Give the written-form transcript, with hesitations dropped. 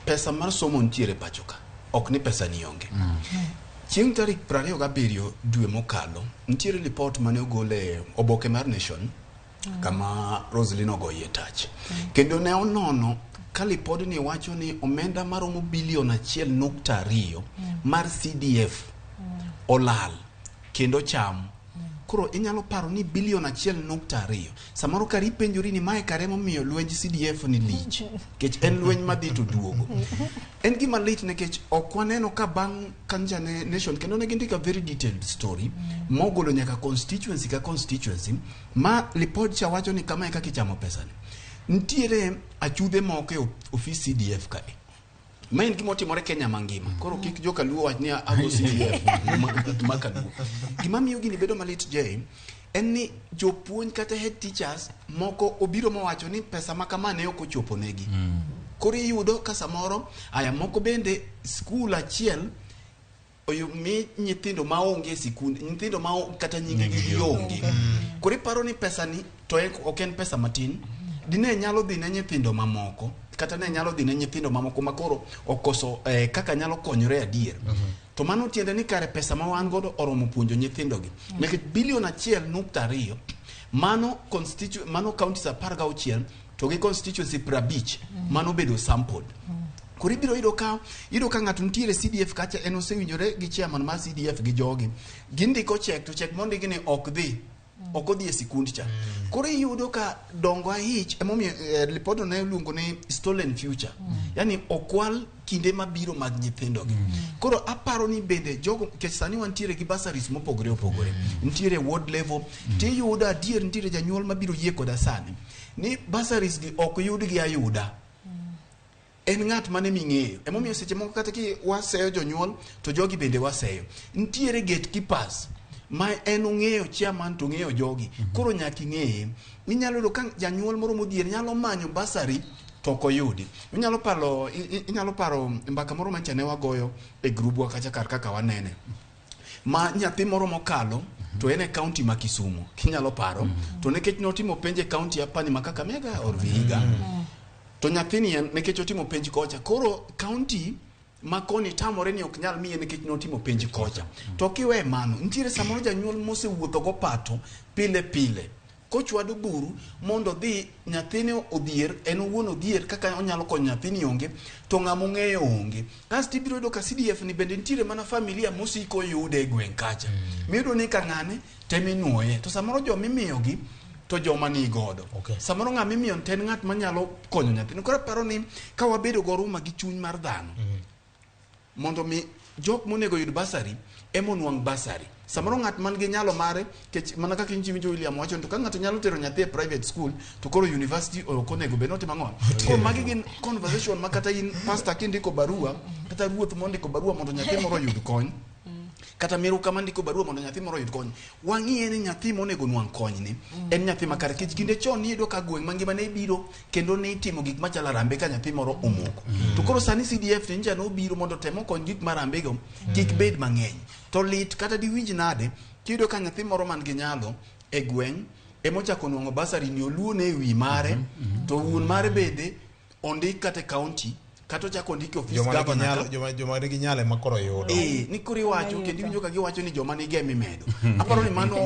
Pesa mar somo nitiere pacho ka. Ok ni pesa ni onge. Chieng' tarik 27 dwe mokalo, nitiere lipot mane ogol e oboke mar Nation kama Roselyn ogoye tach. Kendo ne onono ka lipodni wacho ni omenda maromo bilion 1.2 mar CDF olal kendo cham. Koro inyalo paro ni bilion 1.2 samoro kare ipenjori ni mae kare momiyo lwenj CDF ni lich nikech en lweny madhi to duogo. En gima lit nikech ok waneno ka bang' kancha ne Nation kendo ne gindiko a very detailed story mogolo nyaka constituency ka constituency ma lipod cha wacho ni kama e kaka ichamo pesani. Nitiere achudhe moko e ofis CDF kae. Ma en gima otimore Kenya mangima. Koro kik joka Luo wach ni ago CDF ma kaluo. Gima miyo gini bedo malit Jay, en ni jopuonj kata head teachers moko obiro mowacho ni pesa ma kama ne ok ochopo negi. Koro iyudo ka samoro aya moko bende skul achiel mi nyithindo maonge e sikund nyithindo ma kata nying gi onge. Koro iparo ni pesa ni to ok en pesa matin dine nyalo dhi ne nyithindo mamoko kata ne nyalo dhi ne nyithindo mamoko ma koro okoso kaka nyalo konyore adier. To mano tiende ni kare pesa ma wan godo oromo puonjo nyithindo gi. Nikech bilion 1.2 mano mano counties 16 to gi constituency 50 mano bedo sampled. Koro ibiro yudo ka yudo ka ng'ato nitiere CDF kacha en osewinjore gi chairman mar CDF gi jogi. Gindiko check to check mondiki ni ok dhi. Ok odhi e sikund cha. Koro iyudo ka dongo ahich emomiyo lipodno ne iluongo ni stolen future. Yani okwal kinde mabiro mag nyithindo gi. Koro aparo ni bende jogo nikech sani wantiere gi bursaries mopogore opogore. Nitiere ward level tiyudo adier nitiere janyuol mabiro yie koda sani ni bursaries gi ok yudgi ayuda. En ng'at mane ming'eyo. Emomiyo seche moko kata ki waseyo jonyuol to jogi bende waseyo. Nitiere gatekeepers ma en ong'eyo chairman to ong'eyo jogi. Koro nyaka ing'eye. Inyalo yudo ka janyuol moro modhier nyalo manyo bursary to ok oyudi. Inyalo paro inyalo paro mbaka moro mancha ne wagoyo e grubwa kacha kar kaka wanene. Ma nyathi moro mokalo to en e county ma Kisumu. Kinyalo paro. To nikech notimo penj e county apani ma Kakamega or Vihiga. To nyathini en nikech otimo penj kocha. Koro county ma koni tamore ni ok nyal miye nikech notimo penj kocha. To kiwe mano, nitiere samoro janyuol mosewuotho go pato pile pile. Kochwado buru mondo odhi nyathine odhier, en owuon odhier kaka onyalo konyo nyathini onge, to ng'ama ong'eyo onge. Kasto ibiro yudo ka CDF ni bende nitiere mana familia mosiko yude e gweng' kacha. Miyudo ni ka ng'ane teminuoye. To samoro joma imiyogi to joma ni godo. Samoro ng'ama imiyo to en ng'at manyalo konyo nyathini. Koro aparo ni ka wabedo goruma gi chuny mar dhano, mondo mi jok monego yud bursary ema onwang' bursary. Samoro ng'at man gi nyalo mare, kech mana kaka inji winjo William wacho to ka ng'ato nyalo tero nyathi e private school to koro university ok onego bed ni otimo ang'o. Koro magi gin conversation ma kata in pastor kindiko barua kata ruoth mondiko barua mondo nyathi moro oyud kony kata miruka mandiko barua mondo nyathi moro oyud kony wang'iye ni nyathi monego nwang' kony ni en nyathi makare nikech kinde chon niyudo ka gweng' mangima ne biro kendo ne itimo gik machalo arambe ka nyathi moro omoko to koro sani CDF to nyicha nobiro mondo otem okony gik marambe go kik bed mang'eny to lit kata diwinj nade kiyudo ka nyathi moro man gi nyalo e gweng' emochako nwang'o basari ni oluone e wi mare to wuon mare bende ondik kata e county kata ochako ondik e ofis Joma nigi governor nyalo, ka. joma nigi nyalo ema koro yudo. Ni koro iwacho kendo iwinjo ka giwacho ni joma nigi ema imedo. Aparo ni mano